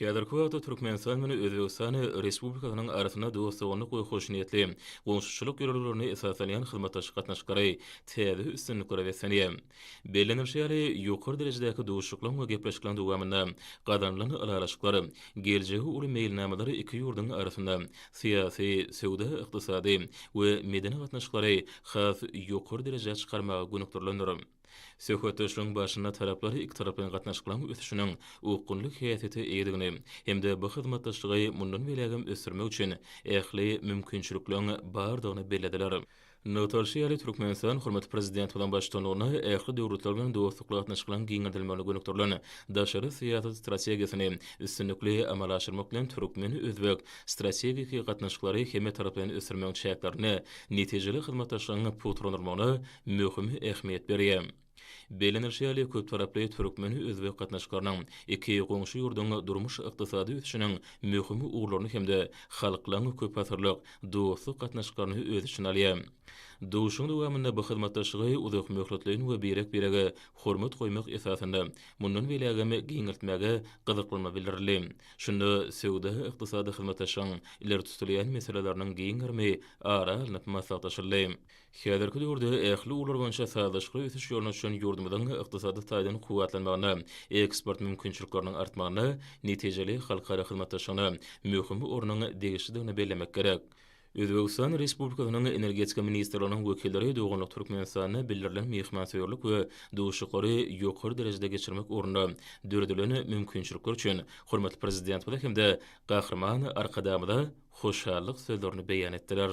Häzirki wagtda Türkmenistan bilen Özbegistan Respublikasynyň arasynda dost-doganlyk we hoşniýetli goňşuçylyk ýörelgelerine esaslanýan hyzmatdaşlyk gatnaşyklary täze üstünliklere beslenýär. Bellenilişi ýaly, ýokary derejedäki duşuşyklaryň we gepleşikleriň dowamynda gazanylan ylalaşyklar, geljegi uly meýilnamalar iki ýurduň arasynda syýasy, söwda-ykdysady we medeni gatnaşyklary has ýokary derejä çykarmaga gönükdirilendir. Söhbetdeşligiň barşynda taraplar ikitaraplaýyn gatnaşyklaryň ösüşiniň okgunly häsiýete eýedigini hem-de bu hyzmatdaşlygy mundan beýlägem ösdürmek üçin ähli mümkinçilikleriň bardygyny bellediler. Nygtalyşy ýaly, Türkmenistan hormatly Prezidentimiziň baştutanlygynda ähli döwletler bilen dostlukly gatnaşyklaryň giňeldilmegine gönükdirilen daşary syýasat strategiýasyny üstünlikli amala aşyrmak bilen türkmen-özbek strategik gatnaşyklary hemmetaraplaýyn ösdürmegiň çäklerinde netijeli hyzmatdaşlygyň pugtalandyrylmagyna möhüm ähmiýet berýär. Bellenilişi ýaly, köptaraply türkmen-özbek gatnaşyklarynyň iki goňşy ýurduň durmuş-ykdysady ösüşiniň möhüm ugurlaryny hem-de halklaryň köpasyrlyk dostluk gatnaşyklaryny öz içine alýar. Duşuşygyň dowamynda bu hyzmatdaşlygy uzakmöhletleýin we birek-birege hormat goýmak esasynda mundan beýlägem giňeltmäge gyzyklanma bildirildi. Şunda söwda-ykdysady hyzmatdaşlygyň ileri tutulýan meseleleriniň giň gerimi ara alnyp maslahatlaşyldy. Häzirki döwürde ähli ugurlar boýunça sazlaşykly ösüş ýoluna düşen ýurdumyzyň ykdysady taýdan kuwwatlanmagyna, eksport mümkinçilikleriniň artmagyna, netijeli halkara hyzmatdaşlygyna möhüm ornuň degişlidigini bellemek gerek. Özbegistan Respublikasynyň Energetika ministrliginiň wekilleri doganlyk Türkmenistanda bildirilen myhmansöýerlik we duşuşyklary ýokary derejede geçirmek ugrunda döredilen mümkinçilikler üçin hormatly Prezidentimize hem-de Gahryman Arkadagymyza hoşallyk sözlerini beýan etdiler.